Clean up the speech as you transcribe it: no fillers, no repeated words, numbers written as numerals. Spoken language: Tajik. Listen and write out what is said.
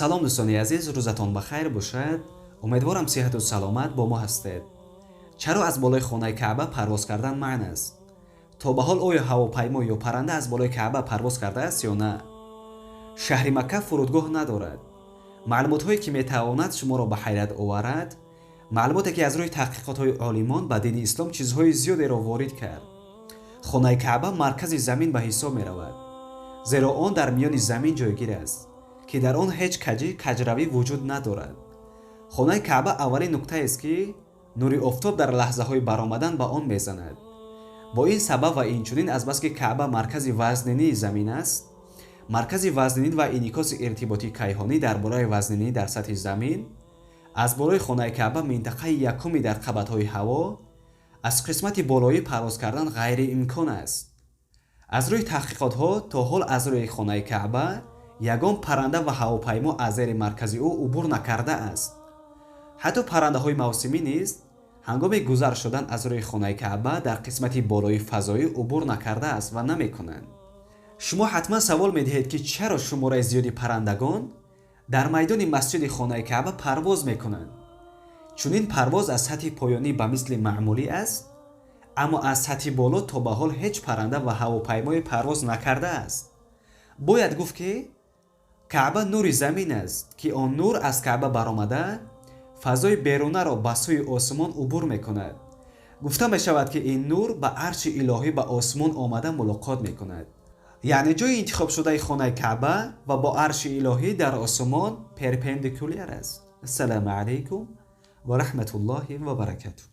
Салом, дӯстони азиз, рӯзатон ба хайр бошад. Умедворам, сиҳату саломат бо мо ҳастед. Чаро аз болои хонаи Каъба парвоз кардан манъ аст? То ба ҳол оё ҳавопаймо ё парранда аз болои Каъба парвоз кардааст ё на? Шаҳри Макка фурудгоҳ надорад. Маълумотҳое, ки метавонад шуморо ба ҳайрат оварад, маълумоте, ки аз рӯи таҳқиқотҳои олимон ба дини ислом чизҳои зиёдеро ворид кард. Хонаи Каъба маркази замин ба ҳисоб меравад, зеро он дар миёни замин ҷойгир аст, ки дар он ҳеҷ каҷӣ каҷравӣ вуҷуд надорад. Хонаи Каъба аввалин нуқтаест, ки нури офтоб дар лаҳзаҳои баромадан ба он мезанад. Бо ин сабаб ва инчунин азбаски Каъба маркази вазнинии замин аст, маркази вазнинӣ ва инъикоси иртиботии кайҳонӣ дар бораи вазнинӣ дар сатҳи замин, аз болои хонаи Каъба, минтақаи якуми дар қабатҳои ҳаво, аз қисмати болоӣ парвоз кардан ғайриимкон аст. Аз рӯи таҳқиқотҳо, то ҳол аз рӯи хонаи Каъба ягон парранда ва ҳавопаймо аз зери маркази ӯ убур накардааст. Ҳатто паррандаҳои мавсимӣ низ ҳангоми гузар шудан аз рӯи хонаи Каъба дар қисмати болои фазоӣ убур накардааст ва намекунанд. Шумо ҳатман савол медиҳед, ки чаро шумораи зиёди паррандагон дар майдони масҷиди хонаи Каъба парвоз мекунанд. Чунин парвоз аз сатҳи поёнӣ ба мисли маъмулӣ аст, аммо аз сатҳи боло то ба ҳол ҳеҷ парранда ва ҳавопаймое парвоз накардааст. Бояд гуфт, ки Каъба нури замин аст, ки он нур аз Каъба баромада, фазои берунаро ба сӯи осмон убур мекунад. Гуфта мешавад, ки ин нур ба арши илоҳӣ ба осмон омада мулоқот мекунад, яъне ҷои интихобшудаи хонаи Каъба ва бо арши илоҳӣ дар осмон перпендикуляр аст. Ассалому алайкум ва раҳматуллоҳи ва баракатуҳ.